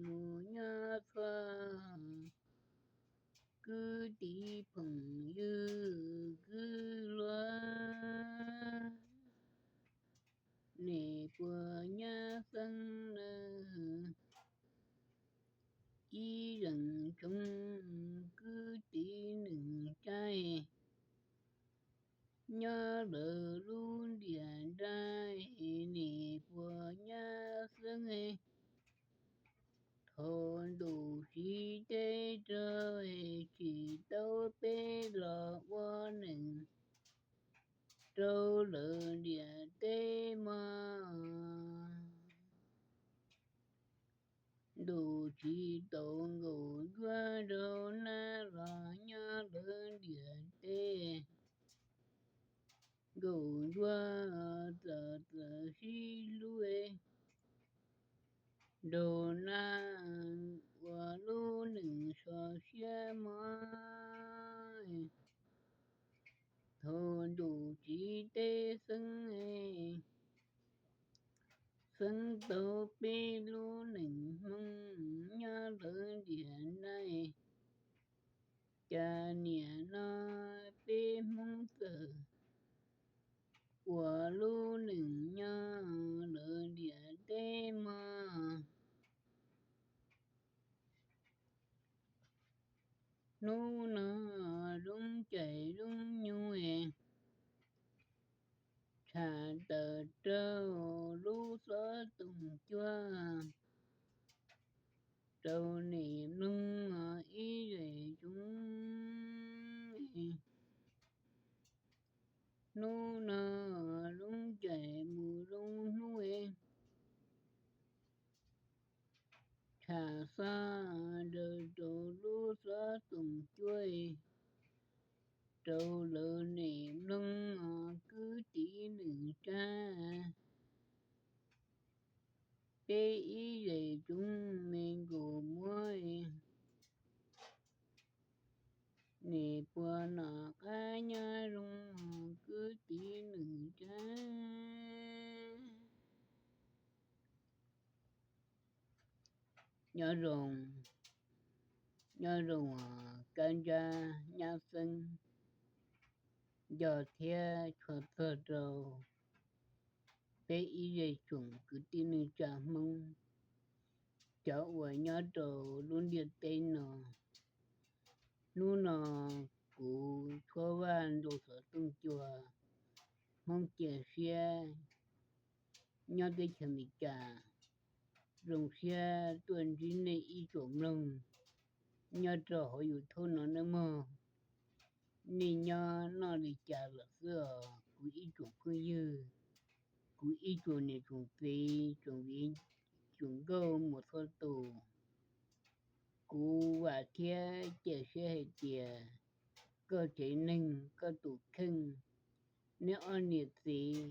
mus nyob txhua, kwv tij phooj ywg kwv luag, nej puas nyab xeeb nawb? Ib leeg tsoom kwv tij neej tsa nyob lawv lub ntiaj nrag, nej puas nyab xeeb? Thaum ntuj tsim teb raug, tsis tau peb los ua neej rau lawv ntiaj teb mog. Ntuj tsis tau nkaus ncuab rau nab los nyob lawv ntiaj teb. Nkaus ncuab txawm txawm sib hlub nraug nab ua lub neej so siab mog. Thaum ntuj tsim teb xeeb, xeeb tau peb lub neej Hmoob nyob lawv ntiaj teb, cas niaj no peb Hmoob txawm ua lub neej nyob lawv ntiaj teb mog. Hnub no zoo caij zoo nyoog, tshaj tawm rau lub xov tooj cua rau nej mloog ib zej tsoom. Hnub no zoo caij mus zoo hnub, tshaj xov nraws rau lub xov tooj cua rau lawv nej mloog kwv tij neej tsa. Peb ib zej tsoom me nkauj muam, nej puas noj qab nyob zoo kwv tij neej tsa? Nyob zoo, nyob zoo kab ntsab nyab xeeb, nco thiab tshua txog rau peb ib zej tsoom kwv tij neej tsa Hmoob, cov uas nyob rau lub ntiaj teb no. Hnub no kuv Tshuab Vaj nraug xov tooj cua Hmoob cia siab nyob teb chaws Amelikas zoo siab tuaj ntsib nej ib tsoom mloog nyob rau hauv YouTube no nawb mog. Nej nyob noj li cas lawm xwb os kuv ib tsoom phooj ywg, kuv ib tsoom niam tsoom txiv, tsoom viv tsoom nkauj mus txhua tus. Kuv vam thiab cia siab hais tias koj tsev neeg, koj tus kheej, neb ob niam txiv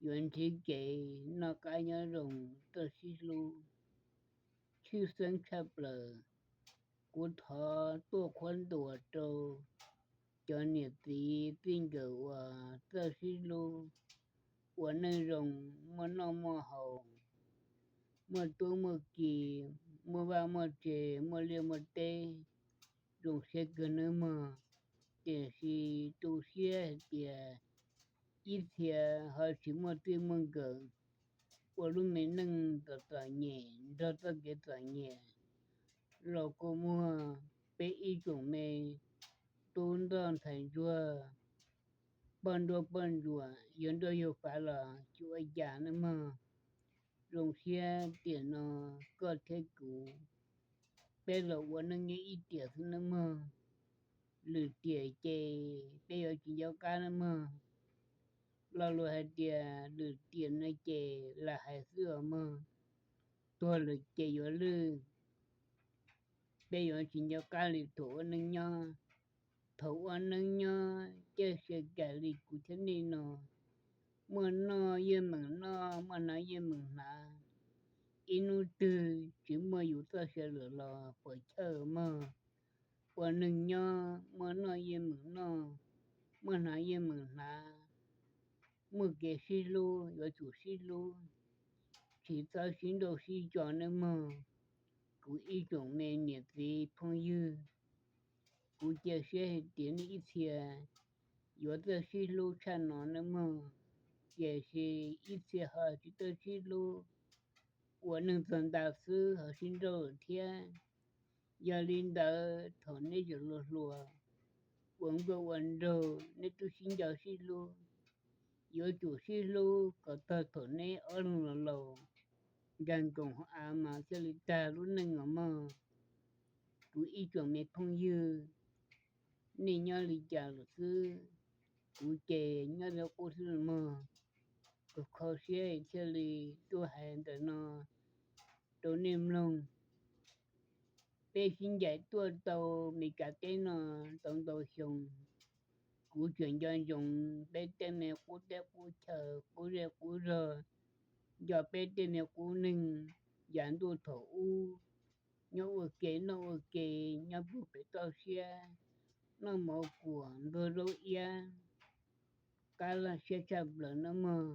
yuav ntsib kev noj qab nyob zoo, txawj sib hlub, tshwj xeeb tshaj plaws. Kuv thov tuaj qhuab ntuas rau cov niam txiv txij nkawm uas txawj sib hlub, ua neej zoo, muaj noj muaj haus, muaj tub muaj ki, muaj vaj muaj tse, muaj liaj muaj teb, zoo siab kawg nawb mog. Tiam sis tu siab hais tias ib txhia ho tsis muaj txij muaj nkawm, ua lub me neej txom txom nyem nrog txoj kev txom nyem los kuj muaj. Peb ib tsoom me tub ntxawg ntxhais ntsuag, poj nruab poj ntsuam, yawg nraug yawg fav los tsis ua cas nawb mog. Zoo siab tiam no koj thiab kuv, peb los ua neej nyob ib tiam xwb nawb mog. Lwm tiam ces peb yuav tsis nco qab nawb mog. Lo lus hais tias lwm tiam no ces lam hais xwb os mog. Tuag lawm ces yuav lwj, peb yuav tsis nco qab li thaum ua neej nyob. Thaum ua neej nyob caij sia kam li kuv thiab nej no, muaj noj yeej meem noj, muaj hnav yeej meem hnav. Ib hnub twg tsis muaj yus txoj sia lawm los puas chawj mog. Ua neej nyob muaj noj yeej meem noj, muaj hnav yeej meem hnav. Muaj kev sib hlub yuav tsum sib hlub, tsis txhob sib nrauj sib co nawb mog. Ib tsoom me niam txiv phooj ywg, kuv cia siab hais tias nej ib txhia yuav txawj sib hlub tshaj no nawb mog, tiam sis ib txhia ho tsis txawj sib hlub, ua neeg txog nta xwb ho sib nrauj lawm thiab. Yog li ntawd thaum neb tseem hluas hluas, ua nkauj ua nraug neb twb sib nco sib hlub, yuav tsum sib hlub kom txog thaum neb ob leeg los laus, nkag nkoos hauv av mas thiaj li tag lub neej os mog. Kuv ib tsoom me phooj ywg, nej nyob li cas lawm xwb? Kuv ces nyob li qub xwb los mog. Kuv kho siab thiaj li tuaj hais ntawm no rau nej mloog. Peb sib ncaim tuaj tau Meskas teb no tau ntau xyoo, kuv tseem nco ntsoov peb tej me qub teb qub chaw, qub zej qub zog, nco peb tej me qub neeg yav ntuj thaum ub, nyob ua ke noj ua ke, nyob puag pem toj siab, noj mov kuam ntuag zaub iab, qab laj siab tshaj plaws nawb mog.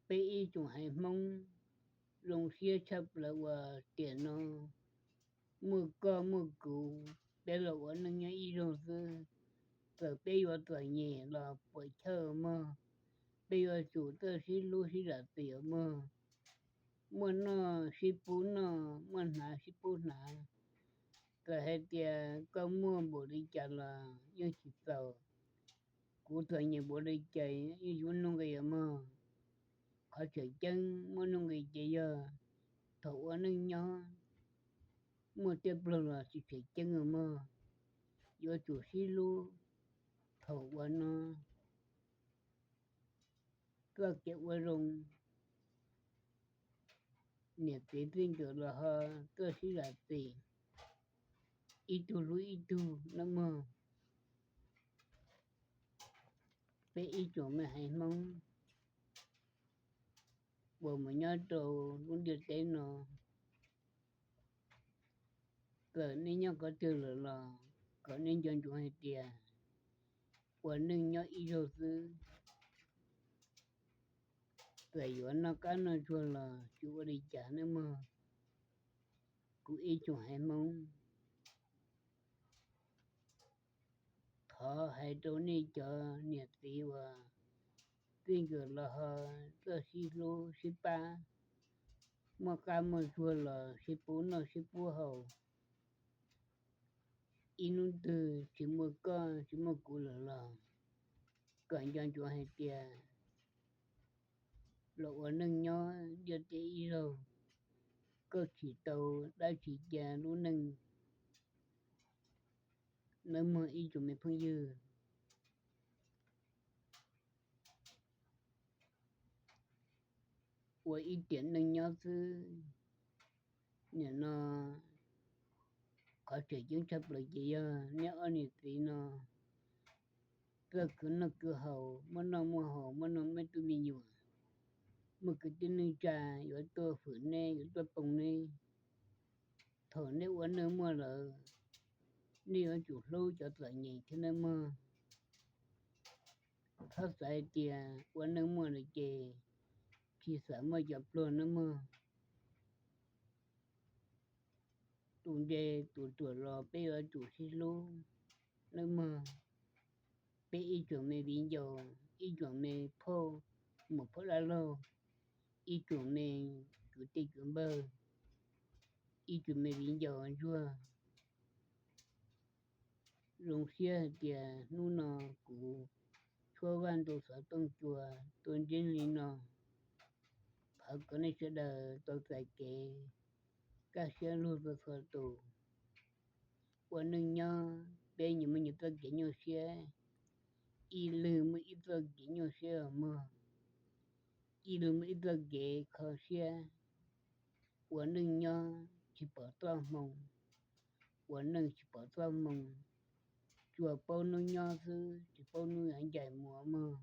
Peb ib tsoom haiv Hmoob zoo siab tshaj plaws uas tiam no muaj koj muaj kuv, peb los ua neej nyob ib zaug xwb. Txawm peb yuav txom nyem los puam chawj mog, peb yuav tsum txawj sib hlub sib zam txim os mog. Muaj noj sib pub noj, muaj hnav sib pub hnav. Txawm hais tias koj muaj npaum li cas los yeej tsis txaus, kuv txom nyem npaum li cas yeej yuav nuj nqis os mog. Qhov tseem ceeb muaj nuj nqis ces yog thaum ua neej nyob, muaj tiaj plaug los tsis tseem ceeb os mog. Yuav tsum sib hlub thaum ua no, txoj kev ua zoo, niam txiv txij nkawm los ho txawj sib zam txim, ib tug hlub ib tug nawb mog. Peb ib tsoom me haiv Hmoob uas mus nyob rau lub ntiaj teb no, txawm nej nyob qhov twg lawm los kom nej nco ntsoov hais tias ua neej nyob ib zaug xwb. Txawm yuav noj qab noj tsuag los tsis ua li cas nawb mog, kuv ib tsoom haiv Hmoob. Thov hais rau nej cov niam txiv uas txij nkawm los ho txawj sib hlub sib pab, muaj qab muaj tsuag los sib pub noj sib pub haus. Ib hnub twg tsis muaj koj tsis muaj kuv lawm los kom nco ntsoov hais tias los ua neej nyob ntiaj teb ib zaug, koj tsim tau dab tsi cia lub neej nawb mog ib tsoom me phooj ywg. Ua ib tiam neej nyob xwb, nim no qhov tseem ceeb tshaj plaws ces yog neb ob niam txiv no txawj khwv noj khwv haus, muaj noj muaj haus, muaj noj muaj tub me nyuam, muaj kwv tij neej tsa yuav tuaj fwm neb, yuav tuaj poo neb. Thaum neb ua neej muaj lawm, nej yuav tsum hlub cov txom nyem thiab nawb mog. Txhob xav hais tias ua neej muaj lawm ces tsis xav muaj cov pluag nawb mog. Tus ntse tus ruam los peb yuav tsum sib hlub nawb mog. Peb ib tsoom me viv ncaus, ib tsoom me phauj, muam phauj dab laug, ib tsoom me kwv tij kwv npawg, ib tsoom me viv ncaus ntsuag, zoo siab hais tias hnub no kuv tshuab vaj ntaus xov tooj cua tuaj ntsib li no. Thov kom nej sawv daws tau txais kev kaj siab lug txhua txhua tus. Ua neej nyob peb nyias muaj nyias txoj kev nyuaj siab, ib leeg muaj ib txoj kev nyuaj siab mog, ib leeg muaj ib txoj kev kho siab. Ua neej nyob tsis pom txoj hmoo, ua neej tsis pom txoj hmoo, tsuas paub hnub nyob xwb tsis paub hnub yuav ncaim mus mog.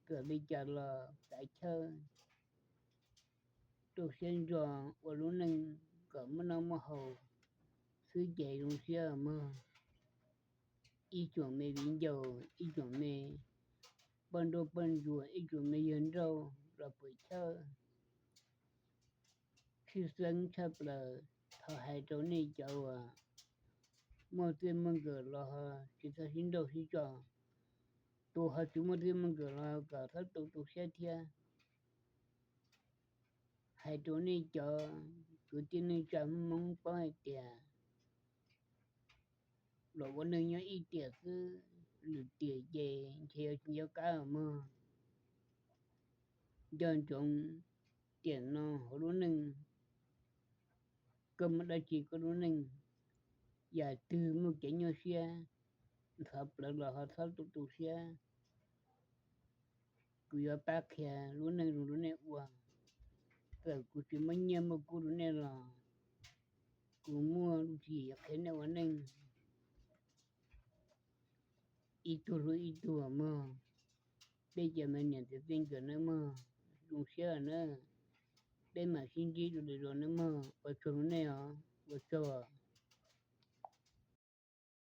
Txawm li cas los kav chawj, rau siab ntso ua lub neej kom muaj noj muaj haus xwb ces zoo siab mog. Ib tsoom me viv ncaus, ib tsoom me poj nrauj poj ntsuag, ib tsoom me yawg nrauj los puas chawj, tshwj xeeb tshaj plaws. Thov hais rau nej cov uas muaj txiaj muaj nkawm los ho tsis txhob sib nrauj sib tso, tus ho tsis muaj txiaj muaj nkawm los kom txhob tu tu siab thiab. Hais rau nej cov kwv tij neej tsa Hmoob paub hais tias los ua neej nyob ib tiam xwb, lwm tiam ces ntshe yuav tsis nco qab mog. Nco ntsoov tiam no hauv lub neej, koj muaj dab tsi koj lub neej, yam twg muaj kev nyuaj siab, ntxhov plawv los ho txhob tu tu siab. Kuv yuav pab qhia lub neej zoo rau nej ua. Txawm kuv tsis muaj nyiaj muaj kub rau nej los kuv muaj lub tswv yim yuav qhia nej ua neej ib tug hlub ib tug mog. Peb cov me niam txiv txij nkawm nawb mog, zoo siab nawb. Peb mam sib ntsib dua lwm zaus nawb mog. Ua tsaug rau nej os, ua tsaug.